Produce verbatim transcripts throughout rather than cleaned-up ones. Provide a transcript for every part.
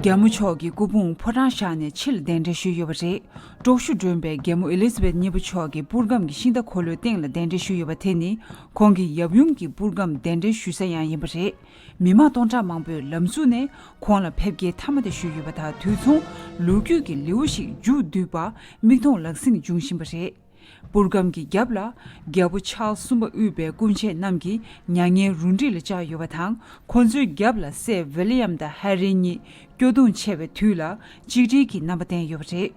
རྒྱལ་མོ་མཆོག་གི་སྐུ་ཕུང་ཕོ་བྲང་བཞག་ནས་ཕྱི་ལ་གདན་འདྲེན་ཞུས་ཡོད་པ་རེད། དཀྲོག་ཞུ་སྒྲོན་པས་རྒྱལ་མོ་ཨེ་ལི་ཛ་བེད་གཉིས་པ་མཆོག་གི་པུར་སྒམ་གྱི་ཤིང་རྟ་འཁོར་ལོའི་སྟེང་ལ་གདན་འདྲེན་ཞུས་ཡོད་པ་དེ་ནི། ཁོང་གི་ཡབ་ཡུམ་གྱི་པུར་སྒམ་གདན་འདྲེན་ཞུ་ས་ཡང་ཡིན་པ་རེད། མི་མང་སྟོང་ཕྲག་མང་པོས་ལམ་ཟུར་ནས་ཁོང་ལ་ཕེབས་སྐྱེལ་མཐའ་མ་དེ་ཞུས་ཡོད་པ་དང་། དུས་མཚུངས་ལོ་རྒྱུས་ཀྱི་ལེའུ་ཞིག་མཇུག་བསྡུས་པ་མིག་མཐོང་ལག་ཟིན་འབྱུང་བཞིན་པ་རེད། པུར་སྒམ་གྱི་རྒྱབ་ལ་རྒྱལ་པོ་ཆཱལ་སི་གསུམ་པ་དབུས་པའི་སྐུ་མཆེད་རྣམས་ཀྱིས་མྱ་ངན་རུ་སྒྲིག་ལ་བཅར་ཡོད་པ་དང་། ཁོ་ཚོའི་རྒྱབ་ལ་སྲས་ཝི་ལི་ཡམ་དང་ཧེ་རི་གཉིས་སྐྱོ་གདུང་ཆེ་བའི་དུས་ལ་གཅིག་སྒྲིལ་གྱི་རྣམ་པ་བསྟན་ཡོད་པ་རེད།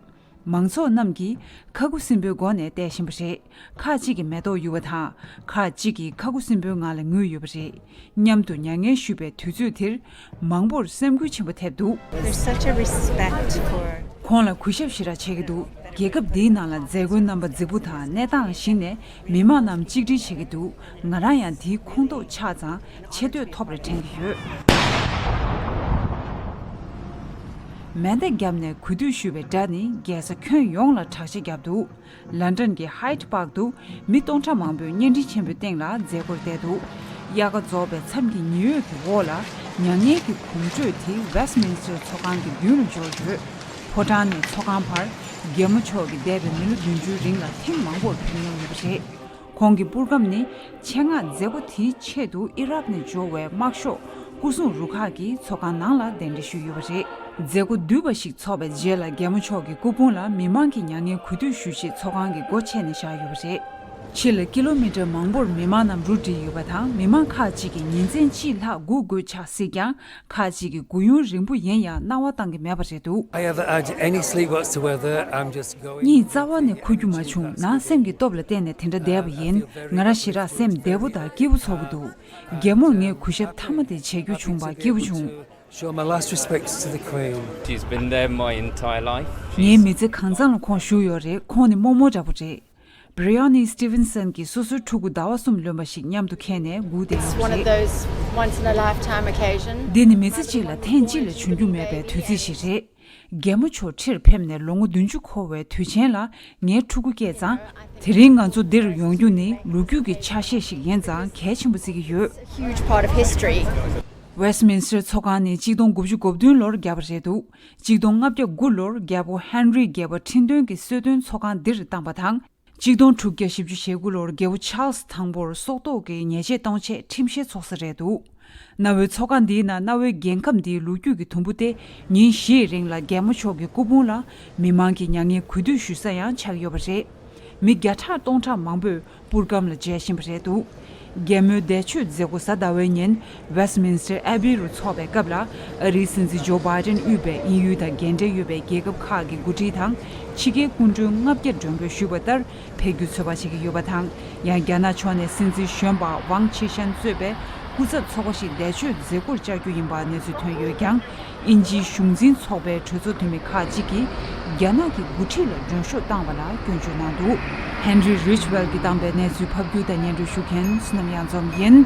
མང་ཚོགས་རྣམས་ཀྱིས་ཁ་ཁུ་སིམ་པོའི་སྒོ་ནས་བལྟས་བཞིན་པ་རེད། ཁག་ཅིག་གིས་མེ་ཏོག་གཡུག་པ་དང་། ཁག་ཅིག་གིས་ཁ་ཁུ་སིམ་པོའི་ངང་ལ་ངུས་ཡོད་པ་རེད། མཉམ་དུ་མྱ་ངན་ཞུས་པའི་དུས་ཚོད་དེར་མང་པོར་སེམས་འགུལ་ཆེན་པོ་ཐེབས་འདུག There's such a respect for ཁོང་ལ་གུས་ཞབས་ཞེ་དྲག་བྱེད་ཀྱི་འདུག་རྒྱལ་ཁབ་འདིའི་ནང་ལ་མཛད་སྒོའི་རྣམ་པ་རྫིག་པོ་དང་གནས་སྟངས་ལ་གཞིགས་ནས་མི་མང་རྣམས་གཅིག་སྒྲིལ་བྱེད་ཀྱི་འདུག་ང་རང་ཡང་འདིའི་ཁོངས་གཏོགས་ཆགས་ཙང་ཆེ་བསྟོད་ཐོབ་རེ་དྲན་གྱི་ཡོད། མེ་མདའ་བརྒྱབ་ནས་གུས་འདུད་ཞུ་བའི་སྒྲ་ནི་རྒྱལ་ས་ཁྱོན་ཡོངས་ལ་གྲགས་ཆེ་བརྒྱབ་འདུག་ལན་ཌན་གྱི་ཧའིཌ་པཱག་ཏུ་མི་སྟོང་ཕྲག་མང་པོས་བརྙན་འཕྲིན་ཆེན་པོའི་སྟེང་ལ་མཛད་སྒོར་བསྡད་འདུག་དབྱར་ཁ་རྫོགས་པའི་མཚམས་ཀྱི་ཉི་འོད་ཀྱི་འོག་ལ་མྱ་ངན་གྱི་གོམ་བགྲོད་དེ་ཝེ་སི་མིན་སི་ཊར་ཚོགས་ཁང་གི་མདུན་ལ་འབྱོར་ཡོད། ཕོ་བྲང་ནས་ཚོགས་ཁང་བར་རྒྱལ་མོ་མཆོག་གིས་འདས་པའི་མི་ལོ་བདུན་ཅུའི་རིང་ལ་ཐེངས་མང་པོར་ཕེབས་མྱོང་ཡོད་པ་རེད། ཁོང་གི་པུར་སྒམ་ནི་ཆེད་མངགས་མཛད་སྒོ་དེའི་ཆེད་དུ་ཨི་རག་ནས་འབྱོར་བའི་དམག་ཤོག་སྐུ་སྲུང་རུ་ཁག་གིས་ཚོགས་ཁང་ནང་ལ་གདན་འདྲེན་ཞུས་ཡོད་པ་རེད། མཛད་སྒོ་བསྡུས་པ་ཞིག་ཚོགས་པའི་རྗེས་ལ་རྒྱལ་མོ་མཆོག་གི་སྐུ་ཕུང་ལ་མི་མང་གིས་མྱ་ངན་གུས་འདུད་ཞུ་ཆེད་ཚོགས་ཁང་གི་སྒོ་ཕྱེ་ནས་བཞག་ཡོད་པ་རེད། ཕྱི་ལ་ཀི་ལོ་མི་ཊར་མང་པོར་མི་མང་རྣམས་རུ་བསྒྲིགས་ཡོད་པ་དང་། མི་མང་ཁག་ཅིག་གིས་ཉིན་མཚན་གཅིག་ལྷག་སྒུག་དགོས་ཆགས་སྲིད་ཀྱང་། ཁག་ཅིག་གིས་སྒུག་ཡུན་རིང་པོ་ཡིན་ཡང་སྣང་བ་བཏང་གི་མེད་པ་རེད་འདུག I haven't had any sleep whatsoever. I'm just going གཉིད་རྩ་བ་ནས་ཁུག་རྒྱུ་མ་བྱུང་། ནང་སེམས་ཀྱི་སྟོབས་ལ་བརྟེན་ནས་དེ་འདྲ་བསྡད་པ་ཡིན། ང་རང་ཞེ་དྲག་སེམས་བདེ་པོ་དང་སྐྱིད་པོ་ཚོར་གྱི་འདུག་རྒྱལ་མོར་ངས་གུས་ཞབས་མཐའ་མ་དེ་བྱེད་རྒྱུ་བྱུང་བར་སྐྱིད་པོ་བྱུང་། Show my last respects to the Queen. She's been there my entire life. ངའི་མི་ཚེ་གང་ཚང་ལ་ཁོང་བཞུགས་ཡོད་རེད། ཁོང་ནི་རྨོ་མོ་འདྲ་པོ་རེད། བྷི་རི་ཡོ་ནི་སི་ཊི་ཝིན་སན་གྱིས་སོ་སོའི་ཕྲུ་གུ་ཟླ་བ་གསུམ་ལོན་པ་ཞིག་མཉམ་དུ་ཁྱེར་ནས་སྒུག་བསྡད་ཡོད་པ་རེད། One of those once in a lifetime occasion. འདི་ནི་མི་ཚེ་གཅིག་ལ་ཐེངས་གཅིག་ལས་བྱུང་རྒྱུ་མེད་པའི་དུས་ཚིགས་ཤིག་རེད། རྒྱལ་མོ་མཆོག་ཁྲིར་ཕེབས་ནས་ལོ་ངོ་བདུན་ཅུ་འཁོར་བའི་དུས་ཆེན་ལ་ངའི་ཕྲུ་གུ་སྐྱེས་ཙང་། དེ་རིང་ང་ཚོ་འདིར་ཡོང་རྒྱུ་ནི་ལོ་རྒྱུས་ཀྱི་ཆ་ཤས་ཤིག་ཡིན་ཙང་གལ་ཆེན་པོ་བརྩི་གི་ཡོད། Huge part of history. ཝེ་སི་མིན་སི་ཊར་ཚོགས་ཁང་ནི་གཅིག་སྟོང་དགུ་བརྒྱ་གོ་བདུན་ལོར་བརྒྱབ་པ་རེད་འདུག་གཅིག་སྟོང་ལྔ་བརྒྱ་དགུ་ལོར་རྒྱལ་པོ་ཧན་རི་བརྒྱད་པ་ཁྲི་འདོན་གྱི་གསོལ་སྟོན་ཚོགས་ཁང་འདིར་བཏང་བ་དང་། གཅིག་སྟོང་དྲུག་བརྒྱ་བཞི་བཅུ་ཞེ་དགུ་ལོར་རྒྱལ་པོ་ཆཱལ་སི་དང་པོར་སྲོག་ཐོག་གི་ཉེས་ཆད་གཏོང་ཆེད་ཁྲིམས་བཤེར་ཚོགས་ས་རེད་འདུག་གནའ་བོའི་ཚོགས་ཁང་འདིའི་ནང་གནའ་བོའི་རྒྱལ་ཁམས་འདིའི་ལོ་རྒྱུས་ཀྱི་དུམ་བུ་སྟེ། ཉིན་བཞིའི་རིང་ལ་རྒྱལ་མོ་མཆོག་གི་སྐུ་ཕུང་ལ་མི་མང་གིས་མྱ་ངན་གུས་འདུད་ཞུ་ས་ཡང་ཆགས་ཡོད་པ་རེད། མི་བརྒྱ་ཕྲག་སྟོང་ཕྲག་མང་པོས་པུར་སྒམ་ལ་མཇལ་བཞིན་པ་རེད་འདུག་རྒྱལ་མོའི་འདས་མཆོད་མཛད་སྒོ་གཟའ་ཟླ་བའི་ཉིན་ཝེ་སི་མིན་སི་ཊར་ཨེ་བྷི་རུ་འཚོགས་པའི་སྐབས་ལ། ཨ་རིའི་སྲིད་འཛིན་ཇོ་བྷའི་ཌེན་དབུས་པའི་དབྱིན་ཡུལ་དང་འགལ་འབྲེལ་ཡོད་པའི་རྒྱལ་ཁབ་ཁག་གི་འགོ་ཁྲིད་དང་། ཕྱི་རྒྱལ་སྐུ་མགྲོན་ལྔ་བརྒྱ་མགྲོན་འབོད་ཞུས་པ་ལྟར་ཕེབས་རྒྱུ་ཚོད་དཔག་བྱེད་ཀྱི་ཡོད་པ་དང་། ཡང་རྒྱ་ནག་ཕྱོགས་ནས་སྲིད་འཛིན་གཞོན་པ་ཝང་ཆི་ཤན་གཙོས་པའི་སྐུ་ཚབ་ཚོགས་པ་ཞིག་འདས་མཆོད་མཛད་སྒོར་བཅར་རྒྱུ་ཡིན་པ་གནས་ཚུལ་ཐོན་ཡོད་ཀྱང་། དབྱིན་ཇིའི་གཞུང་འཛིན་ཚོགས་པའི་གྲོས་ཚོགས་འཐུས་མི་ཁག་ཅིག་གིས་རྒྱ་ནག་གི་འགོ་ཁྲིད་ལ་མགྲོན་ཤོག་བཏང་བ་ལ་སྐྱོན་བརྗོད་གནང་འདུག་ཧན་རི་རིཆ་ཝེལ་གྱིས་བཏང་པའི་གནས་ཚུལ་ཕབ་སྒྱུར་དང་སྙན་སྒྲོན་ཞུ་མཁན་བསོད་ནམས་གཡང་འཛོམས་ཡིན།